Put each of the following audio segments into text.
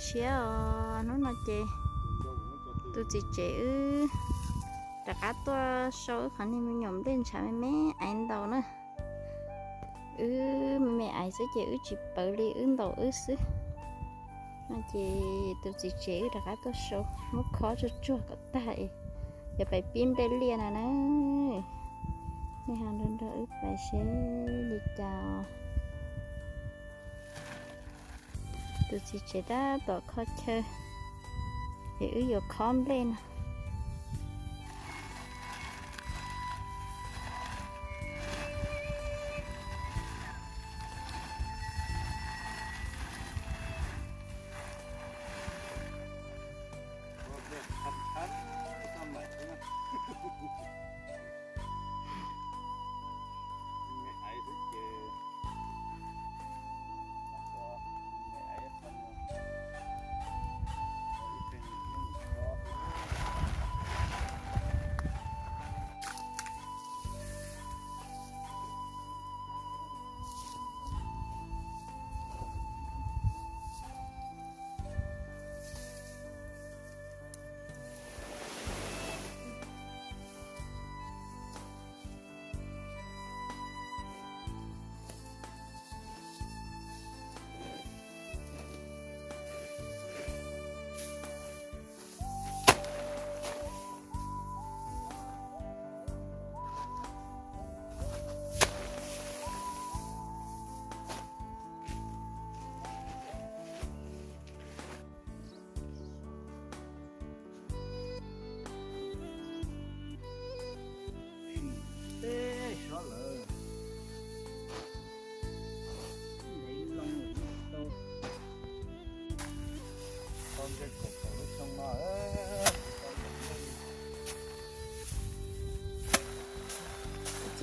Tshiab os, hnub no ces tus txiv tsev wb rov qab tuaj sau wb qhov niag me nyuam nplej ntshav me me aiv ntaus na. Wb me me aiv xwb ces wb tsis pawv li, wb ntaus wb xwb. No ces tus txiv tsev wb rov qab tuaj sau, muab khob tsuag tsuag kom tag es yuav pais pib nplej liaj no na. Nej ho nrog nrog wb pais seb li cas. Tus txiv tsev tab tom kho chaw es wb yuav khob nplej no.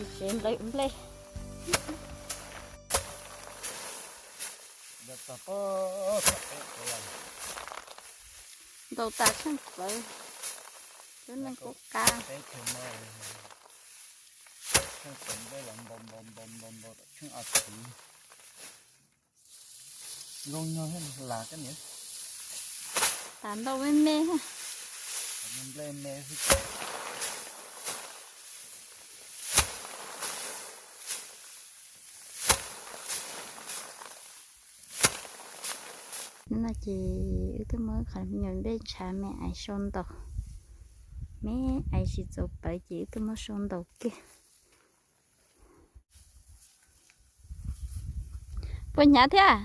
Txiv tsev nplej nplej. Ntaus tas tsheej plawv, lub neej kuj qab. Tsheej plawv nplej los ntaus ntaus ntaus ntaus ntaus tsheej ob txiv. Zoo nyog thiab las kab niam. Tas ntau me me. Nplej me xwb. Hnub no ces wb twb muab qhov me nyuam nplej ntshav me aiv sau ntaus. Me aiv tsis txaus pawv ces wb twb muab sau ntaus kiag. Puas hnyav thiab?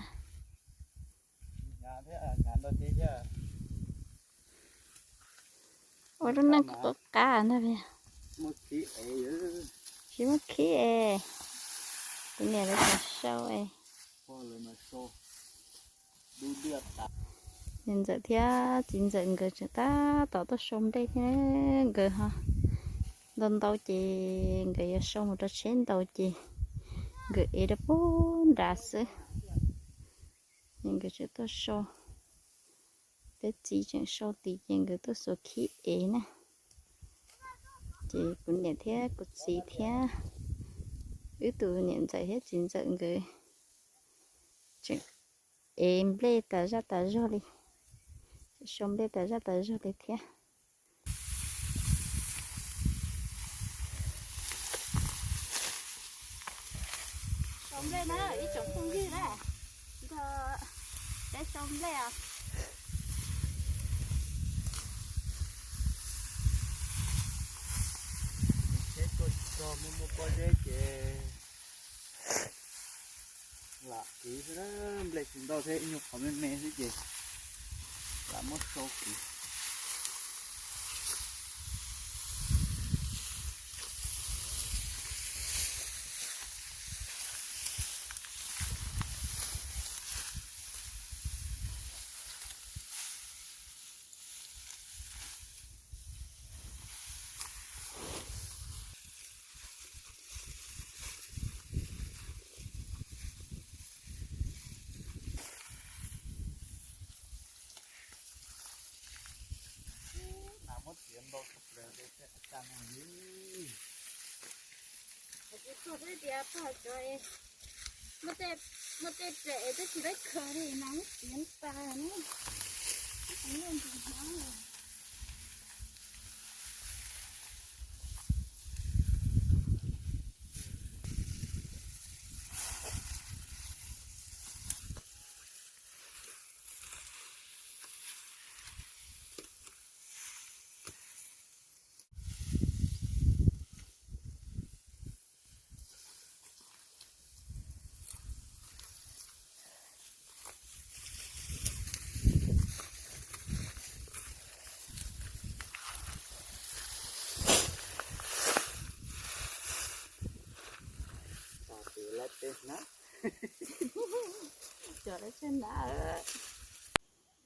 Ua lub neej qab qab ntag. Tsis muaj khib es, kuv niam lawv tseem sau es. Niam ntxawm thiab txiv ntxawm nkawd tseem tab tom tuaj sau nplej thiab. Nkawd ho ntau ntau ces nkawd yuav sau mus rau tsheb ntaus ces nkawd ev rau pub nrad xwb. Ces nkawd tseem tuaj sau, peb txiv tseem sau tid ces nkawd tuaj xuas khib ev na. Ces kuv niam thiab kuv txiv thiab wb tus niam ntxawm thiab txiv ntxawm nkawd tseem ev nplej tas zaj tas zog li, tseem sau nplej tas zaj tas zog li thiab. Sau nplej na ib tsoom phooj ywg na, nrog peb sau nplej os. Tsheb tuaj tsis txog, muaj muaj pob zeb ces lam kwv xwb na, nplej tsis ntau thiab ib nyuag qhov me me xwb ces lam muab sau kwv. Nas muab txiav ntau tshaj plaws li thiab. Kuv txog xwb tias pog cov muaj tej pem twb tsis laib khaws li, nas muab txiav tas ne.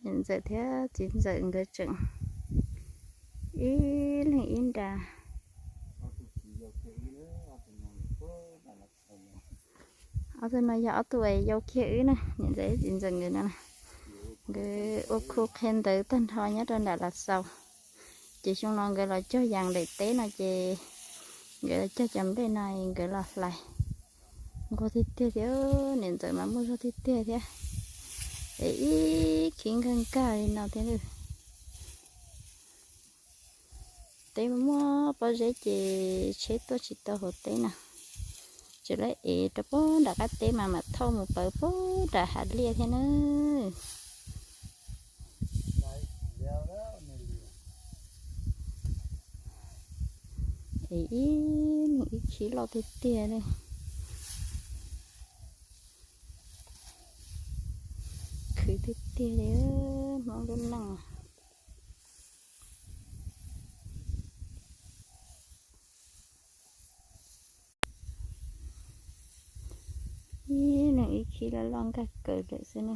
Niam ntxawm thiab txiv ntxawm nkawd tseem ib leeg ib nra. Ob tug no yog ob tug uas yau kiag wb na, niam ntxawm txiv ntxawm nkawd no na. Nkawd ua khu qhia ntawv tag nrho nyob rau nram Lav Xaus. Ces xyoo no nkawd los cog yas nplej teb no ces nkawd los cog cov nplej no nkawd los hlais. Nquag tiag tiag thiab, niam ntxawm mas muaj zog tiag tiag thiab. Es ib khib nkag nkag li no thiab. Teb muaj pob zeb ces tsheb tuaj tsis tau hauv teb no. Tseem lawv ev rau puag nram qab teb mas mam thauj mus pawv puag nram hav liaj thiab na. Es ib, ib khib loj tiag tiag li. Khwv tiag tiag li, Hmoob lub neej. Ib leeg ib khib loj loj nkag kaws lawm xwb na.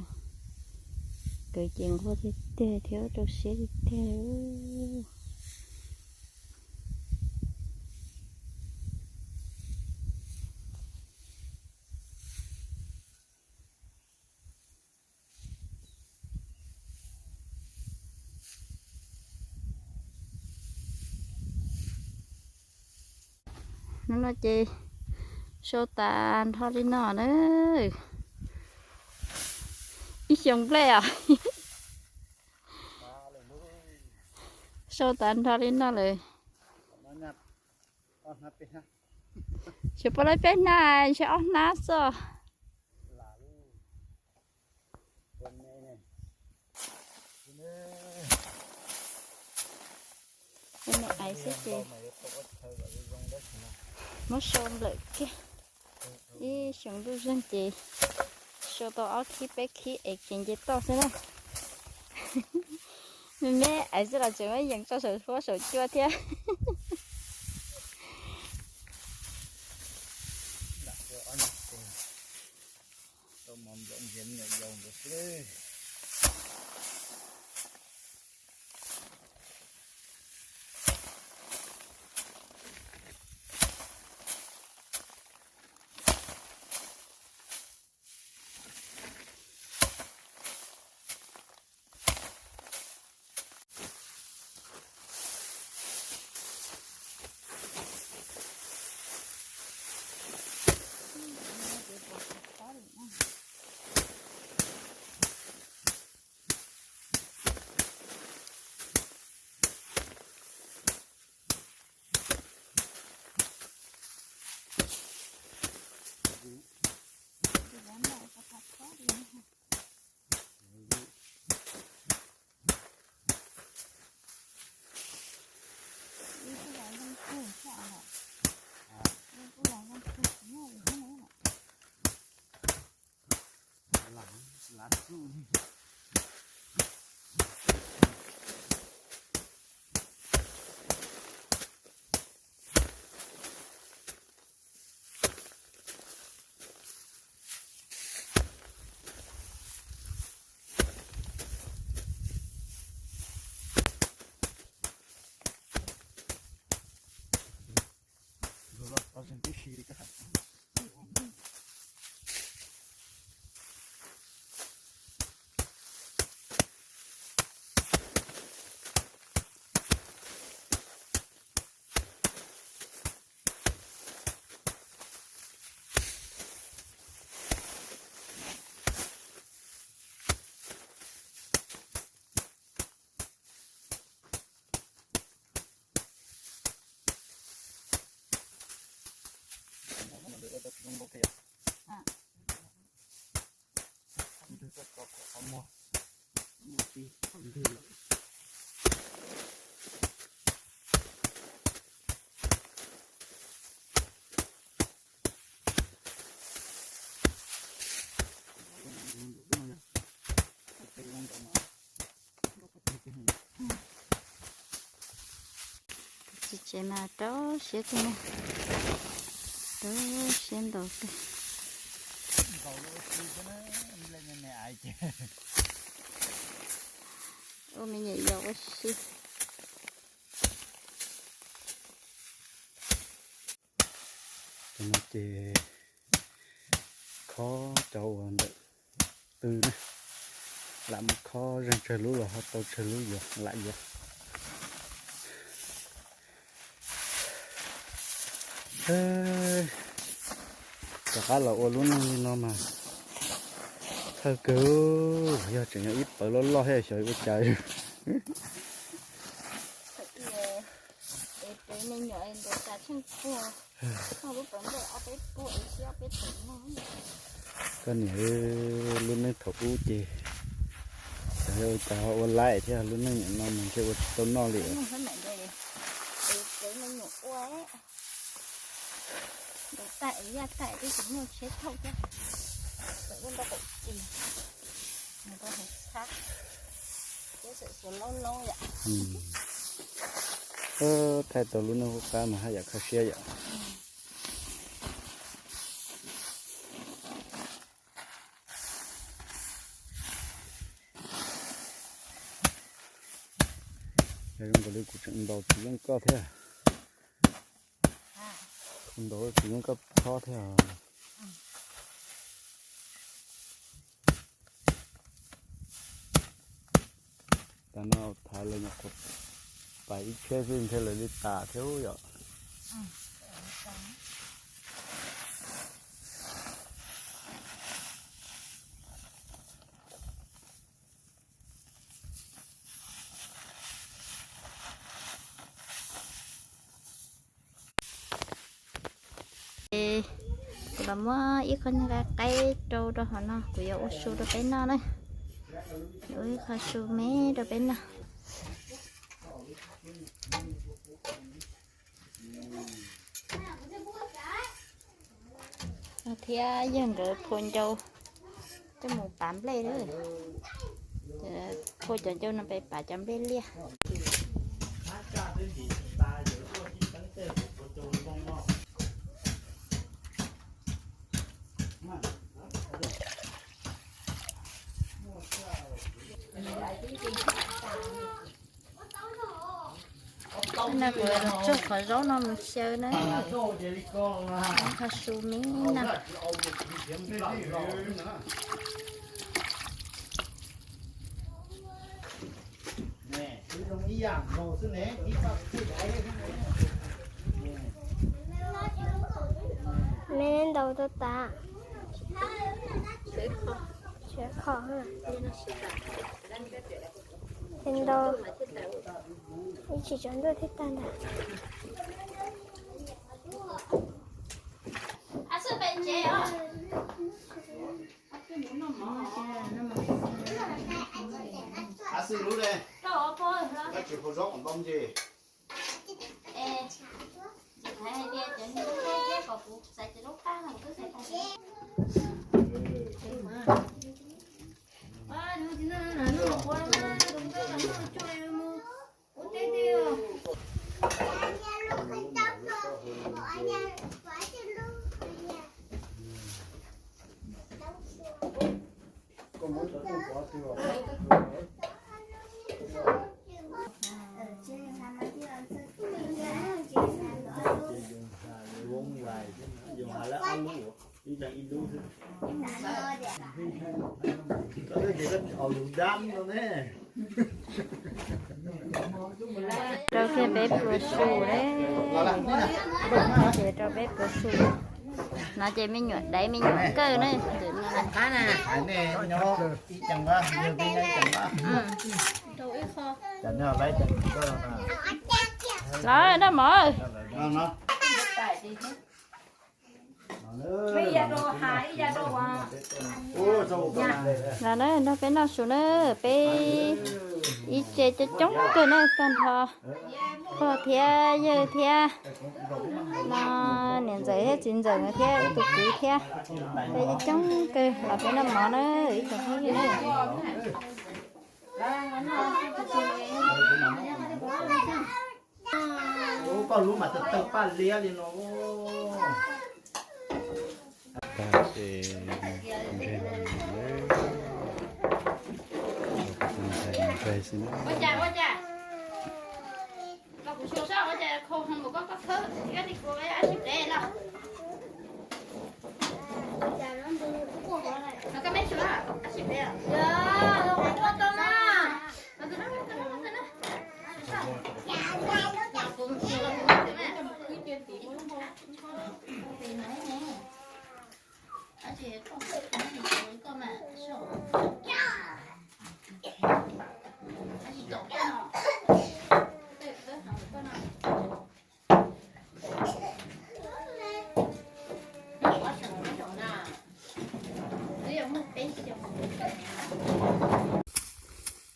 Kaws ces nquag tiag tiag thiab rau siab tiag tiag. Hnub no ces sau tas nrho li no na. Ib xyoos nplej os. Sau tas nrho li no lawm. Tsis pub lawv peb hnab, ntshe ob hnab xwb. Ua me aiv xwb ces muab sau nplawm kiag. Ib xyoos ntuj zeeg ces sau tau ob khib peb khib es khiav nce toj xwb na. Me me aiv xwb los tseem muab yees tso saum huab saum cua thiab. Ces mas rau siab kawg na, rau siab ntaus kawg. Ua me nyuam yaus ua si. Cov no ces khob cov uas ntawm tw na, lam mus khob zeeg tsawg lub los ho tau tsawg lub yuav lam yuav. Rov qab los ua lub neej li no mas thawj kawg, yog tseem yog ib pawg loj loj thiab xyov ua cas. Koj niam, lub neej thaum ub ces xyov ua cas ho ua laim thiab, lub neej nim no mas ntshe ua tsis tau noj li. Thaij tau lub neej qub qab mas haj yam kho siab yom. Yog zoo nkaus li kuv tseem ntaus tsis yeej koj thiab. Kuv ntaus tsis yeej koj khob thiab. Tam no thaiv lawv nyuam qhuav pais ib tsheb xwb ntshe lawv li tas thiab yom. Kuv los muab ib qho nyuag qaib qaib rau rau hauv no, kuv yuav ua su rau peb noj na. Yuav ua ib qho su me rau peb noj. Thiab yawg nkawd phua ncau coj mus pav nplej lawm. Phua cov ncau no pem pav cov nplej liaj. No kuv tsuag qhov zaub no mus xyaw na. Qhov su me no. Me ntaus tau tas. Siav kho. Ces ntaus ib chim tsaus ntuj thiaj tag ntag. Rau kiag peb pluas su lawm. Ces rau peb pluas su. No ces me nyuam daiv me nyuam kawg na. Lawv noj mov. Los na, nrog peb noj su na, peb ib tse coob coob kawg na, tag nrho pog thiab yawg thiab no, niam ntxawm thiab txiv ntxawm thiab ib tug kwv thiab, peb coob coob kawg los peb noj mov na, ib tsoom phooj ywg na. Paj lub mas tawg tawg paj liab li no. Tag ces ntseg los mus lawm. Ntshai ntshai xwb na.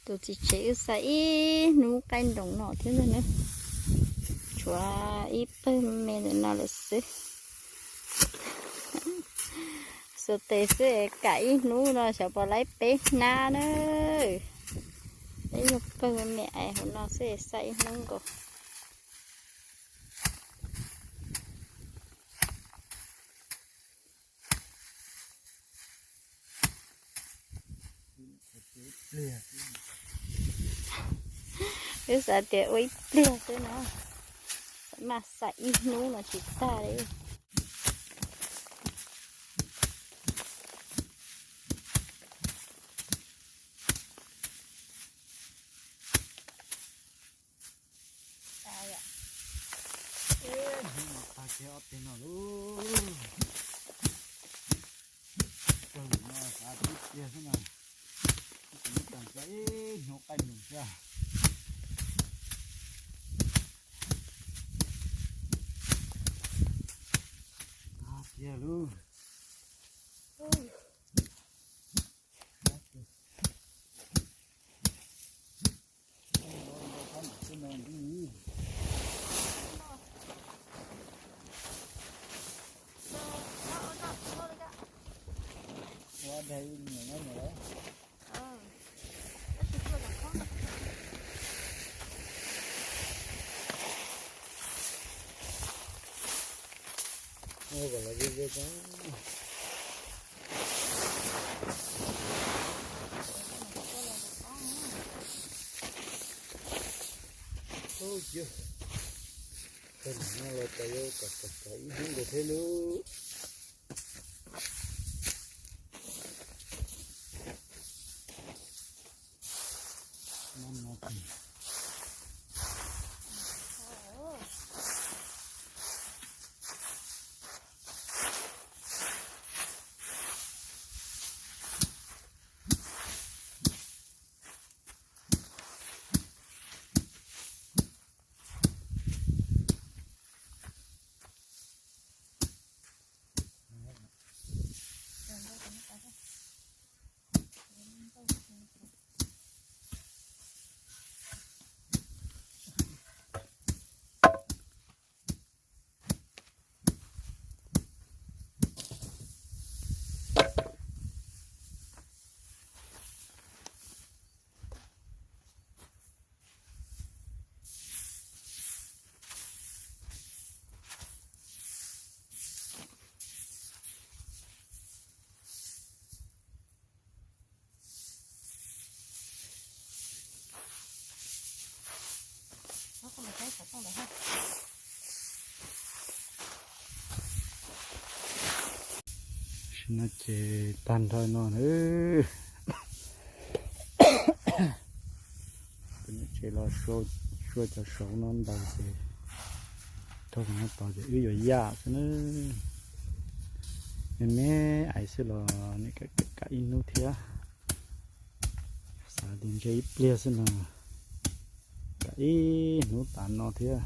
Tus txiv tsev wb xa ib hnub qaij nroos no thiab ntag na. Tshuav ib pawg me ntawm no lawm xwb. Xuas tes xwb kam ib hnub no xyov puas laib peb hnab na. Peb yog pawg me me ais hauv no xwb xa ib hnub nkaus. Wb xav tias ua ib pliag xwb no, maj xa ib hnub no tsis tag li. Hnub no tag kiag ob teg no lauj. Kawg mus no xav tib tiag xwb na. Ib hnub qaij nroos xwb. Tag kiag lauj. Ub, yog, tag no los cas yuav kom txog ib hnub nkaus thiab lauj. Sim no ces tag nrho no na. Tus niam tsev los sua cov saud no ntawd ces raug no tos ces wb yuav yaj xwb na. Me me ais xwb los nim kam ib hnub thiab. Xav tias ntshe ib pliag xwb no, kam ib hnub tas no thiab.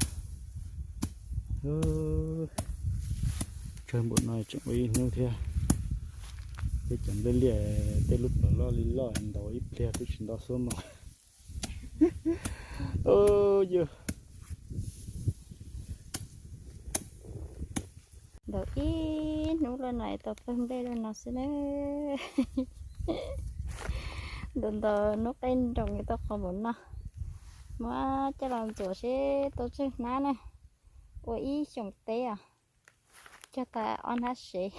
Tsawg npaum no tseem ua ib hnub thiab. Tej cov nplej liaj tej lub plawv loj li loj ntaus ib pliag twb tsis nto xuab moos. Yog ntaus ib hnub loj no tau pawg nplej loj no xwb na. Ntaus ntaus hnub qaij nroos tau qhov npaum no. Muab coj los ntxuav seb tau tsawg hnab na. Ua ib xyoos teb os, cog tag ob hnab sev.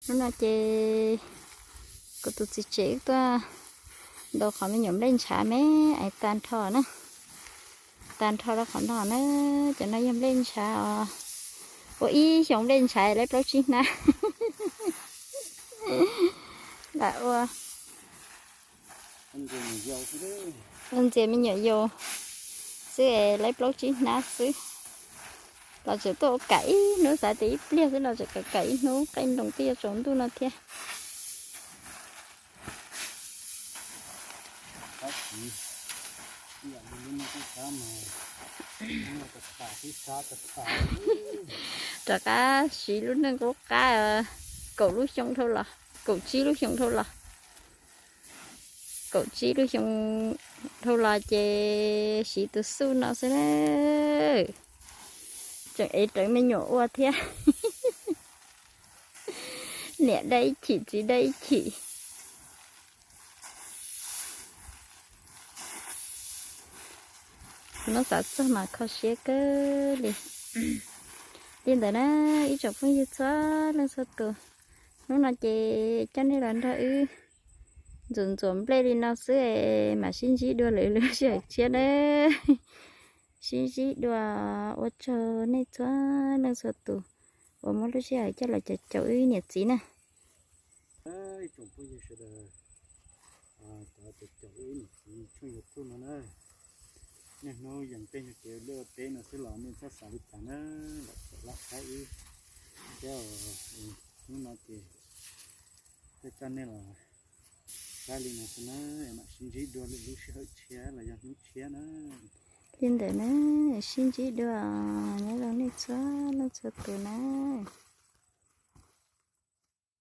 Hnub no ces kuv tus txiv tsev wb tuaj ntaus qhov me nyuam nplej ntshav me ais tag nrho na. Tag nrho rau qhov no na, cov no yog nplej ntshav os. Ua ib xyoos nplej ntshav laib plaub tsib hnab. Lam ua ntxias me nyuam yaus xwb es laib plaub tsib hnab xwb. Los tseem tuaj ua kam ib hnub, xav tias ib pliag xwb los tseem kam kam ib hnub, qeej nroos twb yuav tsaus ntuj no thiab. Rov qab siv lub neej qub qab kaum lub xyoo dhau los, kaum tsib lub xyoo dhau los. Kaum tsib lub xyoo dhau los ces siv tus xuj no xwb na. Tseem ev rawv me nyuam ua thiab. Niam dab ib chim txiv dab ib chim. Hnub xav txog mas kho siab kawg li. Li ntawd na, ib tsoom phooj ywg txhua leej txhua tus, hnub no ces coj nej los nrog wb ntxuav ntxuav nplej li no xwb es mam sib ntsib dua lwm lub sij hawm tshiab na. Sib ntsib dua, ua tsaug nej txhua leej txhua tus uas muab lub sij hawm coj los caum caum wb niam txiv na. Ib tsoom phooj ywg sawv daws, cov caum caum wb niam txiv tshooj YouTube no na, niaj hnub yees tej nyuag kev ua liaj ua teb no xwb los nej txhob xav li cas na, lam caum lam pab wb thiab. Hnub no ces tej coj nej los qab li no xwb na, mam sib ntsib dua lwm lub sij hawm tshiab los yog hnub tshiab na. Li ntawd na, sib ntsib dua, nyob zoo nej txhua leej txhua tus na.